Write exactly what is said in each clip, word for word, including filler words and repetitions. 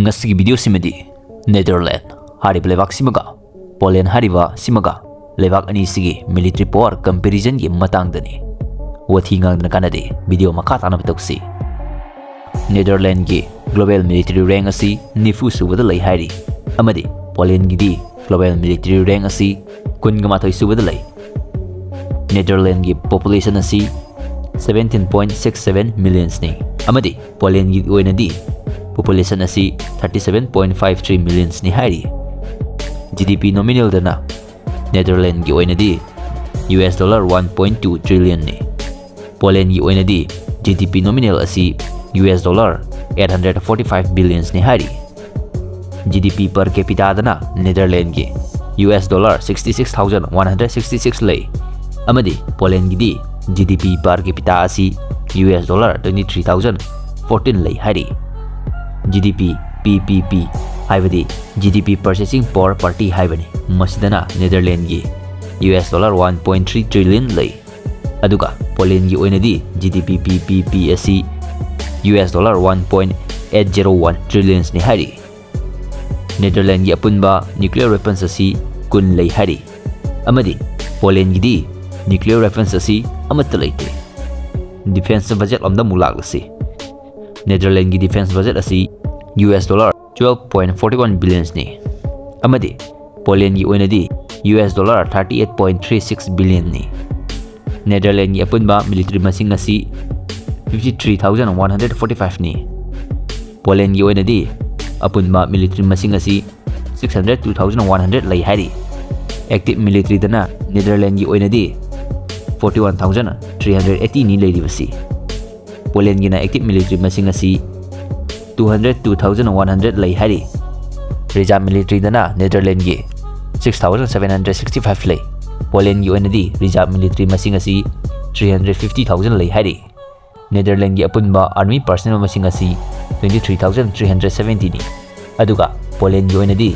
ꯉꯁꯤꯒꯤ ꯚꯤꯗꯤꯑꯣꯁꯤꯃꯗꯤ ꯅꯦꯗꯔꯂꯦꯟ ꯍꯥꯏꯔꯤꯕ ꯂꯩꯕꯥꯛꯁꯤꯃꯒ ꯄꯣꯂꯦꯟ ꯍꯥꯏꯔꯤꯕ ꯁꯤꯃꯒ ꯂꯩꯕꯥꯛ ꯑꯅꯤꯁꯤꯒꯤ ꯃꯤꯂꯤꯇꯔꯤ ꯄꯥꯋꯔ ꯀꯝꯄꯦꯔꯤꯖꯟꯒꯤ ꯃꯇꯥꯡꯗꯅꯤ꯫ ꯋꯥꯊꯤ ꯉꯥꯡꯗꯅ ꯀꯥꯟꯅꯗꯦ, ꯚꯤꯗꯤꯑꯣ ꯃꯈꯥ ꯇꯥꯅ ꯇꯧꯁꯤ꯫ ꯅꯦꯗꯔꯂꯦꯟꯒꯤ ꯒ꯭ꯂꯣꯕꯦꯜ ꯃꯤꯂꯤꯇꯔꯤ ꯔꯦꯡ ꯑꯁꯤ ꯅꯤꯐꯨ ꯁꯨꯕꯗ ꯂꯩ ꯍꯥꯏꯔꯤ, ꯑꯃꯗꯤ ꯄꯣꯂꯦꯟꯒꯤꯗꯤ ꯒ꯭ꯂꯣꯕꯦꯜ ꯃꯤꯂꯤꯇꯔꯤ ꯔꯦꯡ ꯑꯁꯤ ꯀꯨꯟꯒ ꯃꯥꯊꯣꯏ ꯁꯨꯕꯗ ꯂꯩ꯫ ꯅꯦꯗꯔꯂꯦꯟꯒꯤ ꯄꯣꯄꯨꯂꯦꯁꯟ ꯑꯁꯤ seventeen point six seven millionsꯅꯤ, ꯑꯃꯗꯤ ꯄꯣꯂꯦꯟꯒꯤ ꯑꯣꯏꯅꯗꯤ ꯄꯣꯄꯨꯂꯦꯁꯟ ꯑꯁꯤ thirty seven point five three millionsꯅꯤ ꯍꯥꯏꯔꯤ꯫ G D P nominalꯗꯅ ꯅꯦꯗꯔꯂꯦꯟꯒꯤ ꯑꯣꯏꯅꯗꯤ U S dollar one point two trillionꯅꯤ꯫ ꯄꯣꯂꯦꯟꯒꯤ ꯑꯣꯏꯅꯗꯤ G D P nominal ꯑꯁꯤ U S dollar eight hundred forty five billionsꯅꯤ ꯍꯥꯏꯔꯤ꯫ G D P per capitaꯗꯅ ꯅꯦꯗꯔꯂꯦꯟꯒꯤ U S dollar sixty six thousand one hundred sixty six ꯂꯩ, ꯑꯃꯗꯤ ꯄꯣꯂꯦꯟꯒꯤꯗꯤ G D P per capita ꯑꯁꯤ U S dollar twenty three thousand fourteen ꯂꯩ ꯍꯥꯏꯔꯤ꯫ G D P P P P ꯍꯥꯏꯕꯗꯤ G D P Purchasing Power Parity ꯍꯥꯏꯕꯅꯤ꯫ ꯃꯁꯤꯗꯅ ꯅꯦꯗꯔꯂꯦꯟꯒꯤ U S dollar one point three trillion ꯂꯩ, ꯑꯗꯨꯒ ꯄꯣꯂꯦꯟꯒꯤ ꯑꯣꯏꯅꯗꯤ G D P P P P ꯑꯁꯤ U S dollar one point eight zero one trillionsꯅꯤ ꯍꯥꯏꯔꯤ꯫ ꯅꯦꯗꯔꯂꯦꯟꯒꯤ ꯑꯄꯨꯟꯕ nuclear weapons ꯑꯁꯤ ꯀꯨꯟ ꯂꯩ ꯍꯥꯏꯔꯤ, ꯑꯃꯗꯤ ꯄꯣꯂꯦꯟꯒꯤꯗꯤ nuclear weapons ꯑꯁꯤ ꯑꯃꯠꯇ ꯂꯩꯇꯦ꯫ Defense budget ꯂꯣꯝꯗ ꯑꯃꯨꯛ ꯂꯥꯛꯂꯁꯤ꯫ ꯅꯦꯗꯔꯂꯦꯟꯒꯤ defense budget ꯑꯁꯤ U S dollar twelve point forty one billionsꯅꯤ, ꯑꯃꯗꯤ ꯄꯣꯂꯦꯟꯒꯤ ꯑꯣꯏꯅꯗꯤ U S dollar thirty eight point three six billionꯅꯤ꯫ ꯅꯦꯗꯔꯂꯦꯟꯒꯤ ꯑꯄꯨꯟꯕ ꯃꯤꯂꯤꯇꯔꯤ ꯃꯁꯤꯡ ꯑꯁꯤ fifty three thousand one hundred forty fiveꯅꯤ꯫ ꯄꯣꯂꯦꯟꯒꯤ ꯑꯣꯏꯅꯗꯤ ꯑꯄꯨꯟꯕ ꯃꯤꯂꯤꯇꯔꯤ ꯃꯁꯤꯡ ꯑꯁꯤ six hundred two thousand one hundred ꯂꯩ ꯍꯥꯏꯔꯤ꯫ Active militaryꯗꯅ ꯅꯦꯗꯔꯂꯦꯟꯒꯤ ꯑꯣꯏꯅꯗꯤ forty one thousand three hundred eightyꯅꯤ ꯂꯩꯔꯤꯕꯁꯤ꯫ ꯄꯣꯂꯦꯟꯒꯤꯅ active military ꯃꯁꯤꯡ ꯑꯁꯤ two hundred two thousand one hundred ꯂꯩ ꯍꯥꯏꯔꯤ꯫ Reserve militaryꯗꯅ ꯅꯦꯗꯔꯂꯦꯟꯒꯤ six thousand seven hundred sixty five ꯂꯩ꯫ ꯄꯣꯂꯦꯟꯒꯤ ꯑꯣꯏꯅꯗꯤ reserve military ꯃꯁꯤꯡ ꯑꯁꯤ three hundred fifty thousand ꯂꯩ ꯍꯥꯏꯔꯤ꯫ ꯅꯦꯗꯔꯂꯦꯟꯒꯤ ꯑꯄꯨꯟꯕ army personnel ꯃꯁꯤꯡ ꯑꯁꯤ twenty three thousand three hundred seventyꯅꯤ, ꯑꯗꯨꯒ ꯄꯣꯂꯦꯟꯒꯤ ꯑꯣꯏꯅꯗꯤ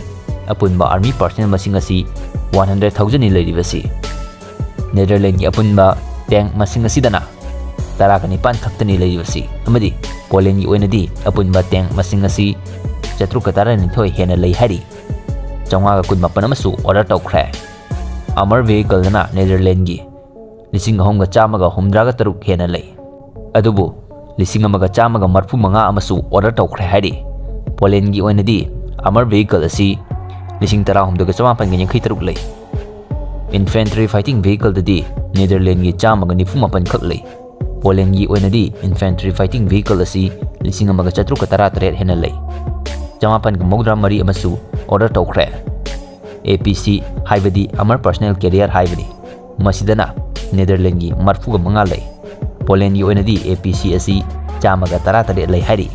ꯑꯄꯨꯟꯕ army personnel ꯃꯁꯤꯡ ꯑꯁꯤ one hundred thousandꯅꯤ ꯂꯩꯔꯤꯕꯁꯤ꯫ ꯅꯦꯗꯔꯂꯦꯟꯒꯤ ꯑꯄꯨꯟꯕ tank ꯃꯁꯤꯡ ꯑꯁꯤꯗꯅ ꯇꯔꯥꯒ ꯅꯤꯄꯥꯟ ꯈꯛꯇꯅꯤ ꯂꯩꯔꯤꯕꯁꯤ, ꯑꯃꯗꯤ ꯄꯣꯂꯦꯟꯒꯤ ꯑꯣꯏꯅꯗꯤ ꯑꯄꯨꯟꯕ tank ꯃꯁꯤꯡ ꯑꯁꯤ ꯆꯥꯇ꯭ꯔꯨꯛꯀ ꯇꯔꯥꯅꯤꯊꯣꯏ ꯍꯦꯟꯅ ꯂꯩ ꯍꯥꯏꯔꯤ꯫ ꯆꯥꯝꯃꯉꯥꯒ ꯀꯨꯟꯃꯥꯄꯟ ꯑꯃꯁꯨ order ꯇꯧꯈ꯭ꯔꯦ꯫ Armour vehicleꯗꯅ Netherlandsꯀꯤ ꯂꯤꯁꯤꯡ ꯑꯍꯨꯝꯒ ꯆꯥꯝꯃꯒ ꯍꯨꯝꯗ꯭ꯔꯥꯒ ꯇꯔꯨꯛ ꯍꯦꯟꯅ ꯂꯩ꯫ ꯑꯗꯨꯕꯨ ꯂꯤꯁꯤꯡ ꯑꯃꯒ ꯆꯥꯝꯃꯒ ꯃꯔꯐꯨ ꯃꯉꯥ ꯑꯃꯁꯨ order ꯇꯧꯈ꯭ꯔꯦ ꯍꯥꯏꯔꯤ꯫ Polandꯒꯤ ꯑꯣꯏꯅꯗꯤ Armour vehicle ꯑꯁꯤ ꯂꯤꯁꯤꯡ ꯇꯔꯥꯍꯨꯝꯗꯣꯏꯒ ꯆꯥꯃꯥꯄꯟꯒ ꯌꯥꯡꯈꯩ ꯇꯔꯨꯛ ꯂꯩ꯫ Infantry fighting vehicleꯗꯗꯤ Netherlandsꯀꯤ ꯆꯥꯝꯃꯒ ꯅꯤꯐꯨ ꯃꯥꯄꯟ ꯈꯛ ꯂꯩ꯫ Polandꯒꯤ ꯑꯣꯏꯅꯗꯤ infantry fighting vehicle ꯑꯁꯤ ꯂꯤꯁꯤꯡ ꯑꯃꯒ ꯆꯥꯇ꯭ꯔꯨꯛꯀ ꯇꯔꯥ ꯇꯔꯦꯠ ꯍꯦꯟꯅ ꯂꯩ꯫ ꯆꯃꯥꯄꯟꯒ ꯃꯧꯗ꯭ꯔꯥ ꯃꯔꯤ ꯑꯃꯁꯨ order ꯇꯧꯈ꯭ꯔꯦ꯫ APC ꯍꯥꯏꯕꯗꯤ Armour Personnel Carrier ꯍꯥꯏꯕꯅꯤ꯫ ꯃꯁꯤꯗꯅ Netherlandsꯀꯤ ꯃꯔꯐꯨꯒ ꯃꯉꯥ ꯂꯩ꯫ Polandꯒꯤ ꯑꯣꯏꯅꯗꯤ APC ꯑꯁꯤ ꯆꯥꯝꯃꯒ ꯇꯔꯥ ꯇꯔꯦꯠ ꯂꯩ ꯍꯥꯏꯔꯤ꯫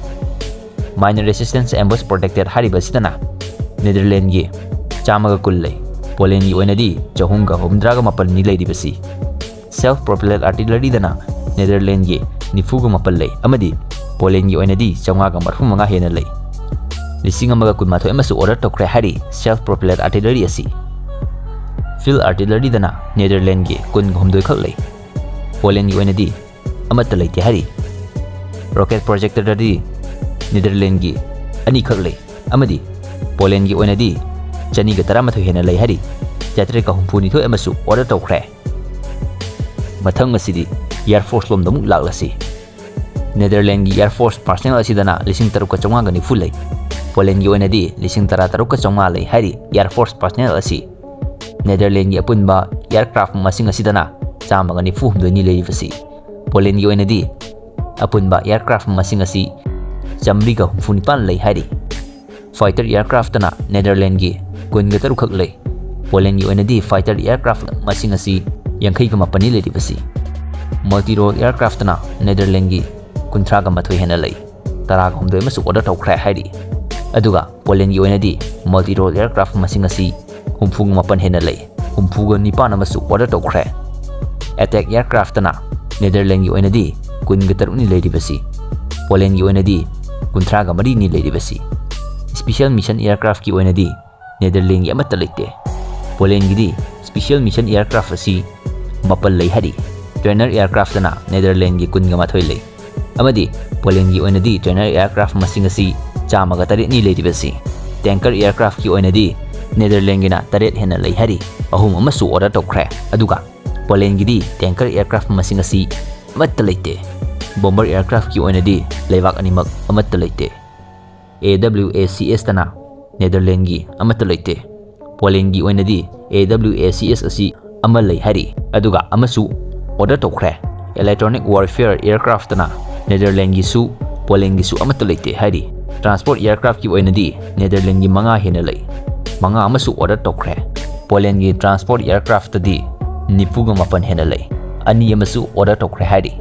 Mine Resistance Ambush Protected ꯍꯥꯏꯔꯤꯕ ꯑꯁꯤꯗꯅ Netherlandsꯀꯤ ꯆꯥꯝꯃꯒ ꯀꯨꯟ ꯂꯩ꯫ Polandꯒꯤ ꯑꯣꯏꯅꯗꯤ ꯆꯍꯨꯝꯒ ꯍꯨꯝꯗ꯭ꯔꯥꯒ ꯃꯥꯄꯟꯅꯤ ꯂꯩꯔꯤꯕꯁꯤ꯫ Self Propelled Artilleryꯗꯅ Netherlandsꯀꯤ ꯅꯤꯐꯨꯒ ꯃꯥꯄꯟ ꯂꯩ ꯑꯃꯗꯤ Polandꯒꯤ ꯑꯣꯏꯅꯗꯤ ꯆꯥꯝꯃꯉꯥꯒ ꯃꯔꯐꯨ ꯃꯉꯥ ꯍꯦꯟꯅ ꯂꯩ꯫ ꯂꯤꯁꯤꯡ ꯑꯃꯒ ꯀꯨꯟꯃꯥꯊꯣꯏ ꯑꯃꯁꯨ order ꯇꯧꯈ꯭ꯔꯦ ꯍꯥꯏꯔꯤ Self Propelled Artillery ꯑꯁꯤ꯫ Field Artilleryꯗꯅ Netherlandsꯀꯤ ꯀꯨꯟꯒ ꯍꯨꯝꯗꯣꯏ ꯈꯛ ꯂꯩ꯫ Polandꯒꯤ ꯑꯣꯏꯅꯗꯤ ꯑꯃꯠꯇ ꯂꯩꯇꯦ ꯍꯥꯏꯔꯤ꯫ Rocket Projectorꯗꯗꯤ Netherlandsꯀꯤ ꯑꯅꯤꯈꯛ ꯂꯩ ꯑꯃꯗꯤ Polandꯒꯤ ꯑꯣꯏꯅꯗꯤ ꯆꯅꯤꯒ ꯇꯔꯥꯃꯥꯊꯣꯏ ꯍꯦꯟꯅ ꯂꯩ ꯍꯥꯏꯔꯤ꯫ ꯆꯥꯇ꯭ꯔꯦꯠꯀ ꯍꯨꯝꯐꯨꯅꯤꯊꯣꯏ ꯑꯃꯁꯨ order ꯇꯧꯈ꯭ꯔꯦ꯫ ꯃꯊꯪ ꯑꯁꯤꯗꯤ Air Force ꯂꯣꯝꯗ ꯑꯃꯨꯛ ꯂꯥꯛꯂꯁꯤ꯫ Netherlandsꯀꯤ Air Force personnel ꯑꯁꯤꯗꯅ ꯂꯤꯁꯤꯡ ꯇꯔꯨꯛꯀ ꯆꯥꯝꯃꯉꯥꯒ ꯅꯤꯐꯨ ꯂꯩ꯫ Polandꯒꯤ ꯑꯣꯏꯅꯗꯤ ꯂꯤꯁꯤꯡ ꯇꯔꯥ ꯇꯔꯨꯛꯀ ꯆꯥꯝꯃꯉꯥ ꯂꯩ ꯍꯥꯏꯔꯤ Air Force personnel ꯑꯁꯤ꯫ Netherlandsꯀꯤ ꯑꯄꯨꯟꯕ aircraft ꯃꯁꯤꯡ ꯑꯁꯤꯗꯅ ꯆꯥꯝꯃꯒ ꯅꯤꯐꯨ ꯍꯨꯝꯗꯣꯏꯅꯤ ꯂꯩꯔꯤꯕꯁꯤ꯫ Polandꯒꯤ ꯑꯣꯏꯅꯗꯤ ꯑꯄꯨꯟꯕ aircraft ꯃꯁꯤꯡ ꯑꯁꯤ ꯆꯥꯃꯔꯤꯒ ꯍꯨꯝꯐꯨ ꯅꯤꯄꯥꯟ ꯂꯩ ꯍꯥꯏꯔꯤ꯫ Fighter aircraftꯇꯅ Netherlandsꯀꯤ ꯀꯨꯟꯒ ꯇꯔꯨꯛ ꯈꯛ ꯂꯩ꯫ Polandꯒꯤ ꯑꯣꯏꯅꯗꯤ fighter aircraft ꯃꯁꯤꯡ ꯑꯁꯤ ꯌꯥꯡꯈꯩꯒ ꯃꯥꯄꯟꯅꯤ ꯂꯩꯔꯤꯕꯁꯤ꯫ Multi-role aircraftꯇꯅ Netherlandsꯀꯤ ꯀꯨꯟꯊ꯭ꯔꯥꯒ ꯃꯥꯊꯣꯏ ꯍꯦꯟꯅ ꯂꯩ꯫ ꯇꯔꯥꯒ ꯍꯨꯝꯗꯣꯏ ꯑꯃꯁꯨ order ꯇꯧꯈ꯭ꯔꯦ ꯍꯥꯏꯔꯤ꯫ ꯑꯗꯨꯒ Polandꯒꯤ ꯑꯣꯏꯅꯗꯤ multi-role aircraft ꯃꯁꯤꯡ ꯑꯁꯤ ꯍꯨꯝꯐꯨꯒ ꯃꯥꯄꯟ ꯍꯦꯟꯅ ꯂꯩ꯫ ꯍꯨꯝꯐꯨꯒ ꯅꯤꯄꯥꯟ ꯑꯃꯁꯨ order ꯇꯧꯈ꯭ꯔꯦ꯫ Attack aircraftꯇꯅ Netherlandsꯀꯤ ꯑꯣꯏꯅꯗꯤ ꯀꯨꯟꯒ ꯇꯔꯨꯛꯅꯤ ꯂꯩꯔꯤꯕꯁꯤ꯫ Polandꯒꯤ ꯑꯣꯏꯅꯗꯤ ꯀꯨꯟꯊ꯭ꯔꯥꯒ ꯃꯔꯤꯅꯤ ꯂꯩꯔꯤꯕꯁꯤ꯫ Special mission aircraftꯀꯤ ꯑꯣꯏꯅꯗꯤ Netherlandsꯀꯤ ꯑꯃꯠꯇ ꯂꯩꯇꯦ꯫ Polandꯒꯤꯗꯤ special mission aircraft ꯑꯁꯤ ꯃꯥꯄꯜ ꯂꯩ ꯍꯥꯏꯔꯤ꯫ Trainer aircraftꯇꯅ Netherlandsꯀꯤ ꯀꯨꯟꯒ ꯃꯥꯊꯣꯏ ꯂꯩ꯫ ꯑꯃꯗꯤ Polandꯒꯤ ꯑꯣꯏꯅꯗꯤ trainer aircraft ꯃꯁꯤꯡ ꯑꯁꯤ ꯆꯥꯝꯃꯒ ꯇꯔꯦꯠꯅꯤ ꯂꯩꯔꯤꯕꯁꯤ꯫ Tanker aircraftꯀꯤ ꯑꯣꯏꯅꯗꯤ ꯅꯦꯗꯔꯂꯦꯟꯒꯤꯅ ꯇꯔꯦꯠ ꯍꯦꯟꯅ ꯂꯩ ꯍꯥꯏꯔꯤ, ꯑꯍꯨꯝ ꯑꯃꯁꯨ order ꯇꯧꯈ꯭ꯔꯦ꯫ ꯑꯗꯨꯒ ꯄꯣꯂꯦꯟꯒꯤꯗꯤ tanker aircraft ꯃꯁꯤꯡ ꯑꯁꯤ ꯑꯃꯠꯇ ꯂꯩꯇꯦ꯫ Bomber aircraftꯀꯤ ꯑꯣꯏꯅꯗꯤ ꯂꯩꯕꯥꯛ ꯑꯅꯤꯃꯛ ꯑꯃꯠꯇ ꯂꯩꯇꯦ꯫ AWACSꯇꯅ ꯅꯦꯗꯔꯂꯦꯟꯒꯤ ꯑꯃꯠꯇ ꯂꯩꯇꯦ꯫ ꯄꯣꯂꯦꯟꯒꯤ ꯑꯣꯏꯅꯗꯤ AWACS ꯑꯁꯤ ꯑꯃ ꯂꯩ ꯍꯥꯏꯔꯤ, ꯑꯗꯨꯒ ꯑꯃꯁꯨ order ꯇꯧꯈ꯭ꯔꯦ꯫ Electronic warfare aircraftꯅ ꯅꯦꯗꯔꯂꯦꯟꯒꯤꯁꯨ ꯄꯣꯂꯦꯟꯒꯤꯁꯨ ꯑꯃꯠꯇ ꯂꯩꯇꯦ ꯍꯥꯏꯔꯤ꯫ Transport aircraftꯀꯤ ꯑꯣꯏꯅꯗꯤ ꯅꯦꯗꯔꯂꯦꯟꯒꯤ ꯃꯉꯥ ꯍꯦꯟꯅ ꯂꯩ, ꯃꯉꯥ ꯑꯃꯁꯨ order ꯇꯧꯈ꯭ꯔꯦ꯫ ꯄꯣꯂꯦꯟꯒꯤ transport aircraftꯇꯗꯤ ꯅꯤꯐꯨꯒ ꯃꯥꯄꯟ ꯍꯦꯟꯅ ꯂꯩ, ꯑꯅꯤ ꯑꯃꯁꯨ order ꯇꯧꯈ꯭ꯔꯦ ꯍꯥꯏꯔꯤ꯫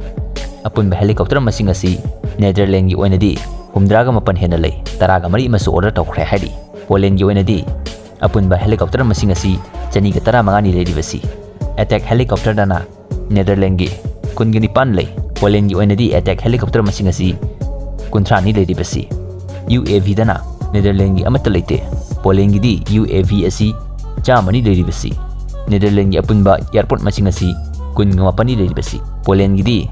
ꯑꯄꯨꯟꯕ helicopter ꯃꯁꯤꯡ ꯑꯁꯤ ꯅꯦꯗꯔꯂꯦꯟꯒꯤ ꯑꯣꯏꯅꯗꯤ ꯍꯨꯝꯗ꯭ꯔꯥꯒ ꯃꯥꯄꯟ ꯍꯦꯟꯅ ꯂꯩ, ꯇꯔꯥꯒ ꯃꯔꯤ ꯑꯃꯁꯨ order ꯇꯧꯈ꯭ꯔꯦ ꯍꯥꯏꯔꯤ꯫ ꯄꯣꯂꯦꯟꯒꯤ ꯑꯣꯏꯅꯗꯤ ꯑꯄꯨꯟꯕ helicopter ꯃꯁꯤꯡ ꯑꯁꯤ ꯆꯅꯤꯒ ꯇꯔꯥꯃꯉꯥꯅꯤ ꯂꯩꯔꯤꯕꯁꯤ꯫ Attack helicopterꯗꯅ ꯅꯦꯗꯔꯂꯦꯟꯒꯤ ꯀꯨꯟꯒ ꯅꯤꯄꯥꯟ ꯂꯩ꯫ ꯄꯣꯂꯦꯟꯒꯤ ꯑꯣꯏꯅꯗꯤ attack helicopter ꯃꯁꯤꯡ ꯑꯁꯤ ꯀꯨꯟꯊ꯭ꯔꯥꯅꯤ ꯂꯩꯔꯤꯕꯁꯤ꯫ UAVꯗꯅ ꯅꯦꯗꯔꯂꯦꯟꯒꯤ ꯑꯃꯠꯇ ꯂꯩꯇꯦ꯫ ꯄꯣꯂꯦꯟꯒꯤꯗꯤ UAV ꯑꯁꯤ ꯆꯥꯝꯃꯅꯤ ꯂꯩꯔꯤꯕꯁꯤ꯫ ꯅꯦꯗꯔꯂꯦꯟꯒꯤ ꯑꯄꯨꯟꯕ airport ꯃꯁꯤꯡ ꯑꯁꯤ ꯀꯨꯟꯒ ꯃꯥꯄꯟꯅꯤ ꯂꯩꯔꯤꯕꯁꯤ꯫ ꯄꯣꯂꯦꯟꯒꯤꯗꯤ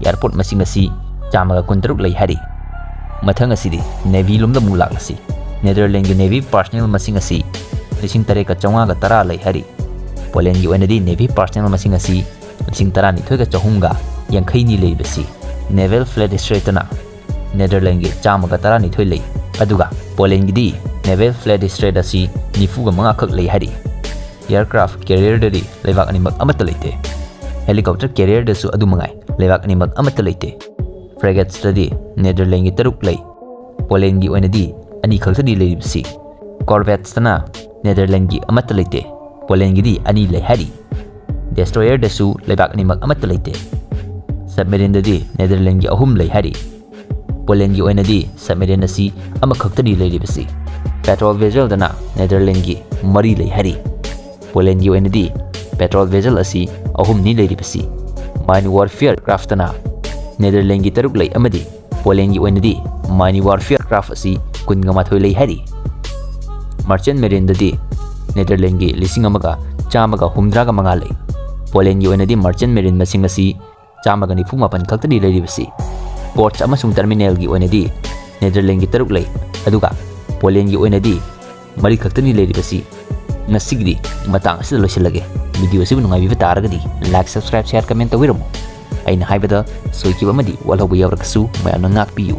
airport ꯃꯁꯤꯡ ꯑꯁꯤ ꯆꯥꯝꯃꯒ ꯀꯨꯟꯇꯔꯨꯛ ꯂꯩ ꯍꯥꯏꯔꯤ꯫ ꯃꯊꯪ ꯑꯁꯤꯗꯤ Navy ꯂꯣꯝꯗ ꯑꯃꯨꯛ ꯂꯥꯛꯂꯁꯤ꯫ ꯅꯦꯗꯔꯂꯦꯟꯒꯤ Navy personnel ꯃꯁꯤꯡ ꯑꯁꯤ ꯂꯤꯁꯤꯡ ꯇꯔꯦꯠꯀ ꯆꯥꯝꯃꯉꯥꯒ ꯇꯔꯥ ꯂꯩ ꯍꯥꯏꯔꯤ꯫ ꯄꯣꯂꯦꯟꯒꯤ ꯑꯣꯏꯅꯗꯤ Navy personnel ꯃꯁꯤꯡ ꯑꯁꯤ ꯂꯤꯁꯤꯡ ꯇꯔꯥꯅꯤꯊꯣꯏꯒ ꯆꯍꯨꯝꯒ ꯌꯥꯡꯈꯩꯅꯤ ꯂꯩꯔꯤꯕꯁꯤ꯫ Naval fleet strengthꯅ ꯅꯦꯗꯔꯂꯦꯟꯒꯤ ꯆꯥꯝꯃꯒ ꯇꯔꯥꯅꯤꯊꯣꯏ ꯂꯩ, ꯑꯗꯨꯒ ꯄꯣꯂꯦꯟꯒꯤꯗꯤ Naval fleet strength ꯑꯁꯤ ꯅꯤꯐꯨꯒ ꯃꯉꯥꯈꯛ ꯂꯩ ꯍꯥꯏꯔꯤ꯫ Aircraft carrierꯗꯗꯤ ꯂꯩꯕꯥꯛ ꯑꯅꯤꯃꯛ ꯑꯃꯠꯇ ꯂꯩꯇꯦ꯫ Helicopter carrierꯗꯁꯨ ꯑꯗꯨ ꯃꯉꯥꯏ, ꯂꯩꯕꯥꯛ ꯑꯅꯤꯃꯛ ꯑꯃꯠꯇ ꯂꯩꯇꯦ꯫ Frigatesꯇꯗꯤ ꯅꯦꯗꯔꯂꯦꯟꯒꯤ ꯇꯔꯨꯛ ꯂꯩ, ꯄꯣꯂꯦꯟꯒꯤ ꯑꯣꯏꯅꯗꯤ ꯑꯅꯤ ꯈꯛꯇꯅꯤ ꯂꯩꯔꯤꯕꯁꯤ꯫ Corvetesꯇꯅ ꯅꯦꯗꯔꯂꯦꯟꯒꯤ ꯑꯃꯠꯇ ꯂꯩꯇꯦ, ꯄꯣꯂꯦꯟꯒꯤꯗꯤ ꯑꯅꯤ ꯂꯩ ꯍꯥꯏꯔꯤ꯫ Destroyerꯗꯁꯨ ꯂꯩꯕꯥꯛ ꯑꯅꯤꯃꯛ ꯑꯃꯠꯇ ꯂꯩꯇꯦ꯫ Submarineꯗꯗꯤ ꯅꯦꯗꯔꯂꯦꯟꯒꯤ ꯑꯍꯨꯝ ꯂꯩ ꯍꯥꯏꯔꯤ꯫ ꯄꯣꯂꯦꯟꯒꯤ ꯑꯣꯏꯅꯗꯤ submarine ꯑꯁꯤ ꯑꯃꯈꯛꯇꯅꯤ ꯂꯩꯔꯤꯕꯁꯤ꯫ Patrol vesselꯗꯅ ꯅꯦꯗꯔꯂꯦꯟꯒꯤ ꯃꯔꯤ ꯂꯩ ꯍꯥꯏꯔꯤ꯫ ꯄꯣꯂꯦꯟꯒꯤ ꯑꯣꯏꯅꯗꯤ patrol vessel ꯑꯁꯤ ꯑꯍꯨꯝꯅꯤ ꯂꯩꯔꯤꯕꯁꯤ꯫ Mine warfare craftꯅ ꯅꯦꯗꯔꯂꯦꯟꯒꯤ ꯇꯔꯨꯛ ꯂꯩ ꯑꯃꯗꯤ ꯄꯣꯂꯦꯟꯒꯤ ꯑꯣꯏꯅꯗꯤ mine warfare craft ꯑꯁꯤ ꯀꯨꯟꯒ ꯃꯥꯊꯣꯏ ꯂꯩ ꯍꯥꯏꯔꯤ꯫ Merchant marineꯗꯗꯤ ꯅꯦꯗꯔꯂꯦꯟꯒꯤ ꯂꯤꯁꯤꯡ ꯑꯃꯒ ꯆꯥꯝꯃꯒ ꯍꯨꯝꯗ꯭ꯔꯥꯒ ꯃꯉꯥ ꯂꯩ꯫ ꯄꯣꯂꯦꯟꯒꯤ ꯑꯣꯏꯅꯗꯤ merchant marine ꯃꯁꯤꯡ ꯑꯁꯤ ꯆꯥꯝꯃꯒ ꯅꯤꯐꯨ ꯃꯥꯄꯟ ꯈꯛꯇꯅꯤ ꯂꯩꯔꯤꯕꯁꯤ꯫ Ports ꯑꯃꯁꯨꯡ terminalꯒꯤ ꯑꯣꯏꯅꯗꯤ ꯅꯦꯗꯔꯂꯦꯟꯒꯤ ꯇꯔꯨꯛ ꯂꯩ꯫ ꯑꯗꯨꯒ ꯄꯣꯂꯦꯟꯒꯤ ꯑꯣꯏꯅꯗꯤ ꯃꯔꯤ ꯈꯛꯇꯅꯤ ꯂꯩꯔꯤꯕꯁꯤ꯫ ꯉꯁꯤꯒꯤꯗꯤ ꯃꯇꯥꯡ ꯑꯁꯤꯗ ꯂꯣꯏꯁꯤꯜꯂꯒꯦ꯫ ꯚꯤꯗꯤꯑꯣ ꯑꯁꯤꯕꯨ ꯅꯨꯡꯉꯥꯏꯕꯤꯕ ꯇꯥꯔꯒꯗꯤ like, subscribe, share, comment ꯇꯧꯕꯤꯔꯝꯃꯨ꯫ ꯑꯩꯅ ꯍꯥꯏꯕꯗ ꯁꯣꯏꯈꯤꯕ ꯑꯃꯗꯤ ꯋꯥꯠꯍꯧꯕ ꯌꯥꯎꯔꯒꯁꯨ ꯃꯌꯥꯝꯅ ꯉꯥꯛꯄꯤꯌꯨ꯫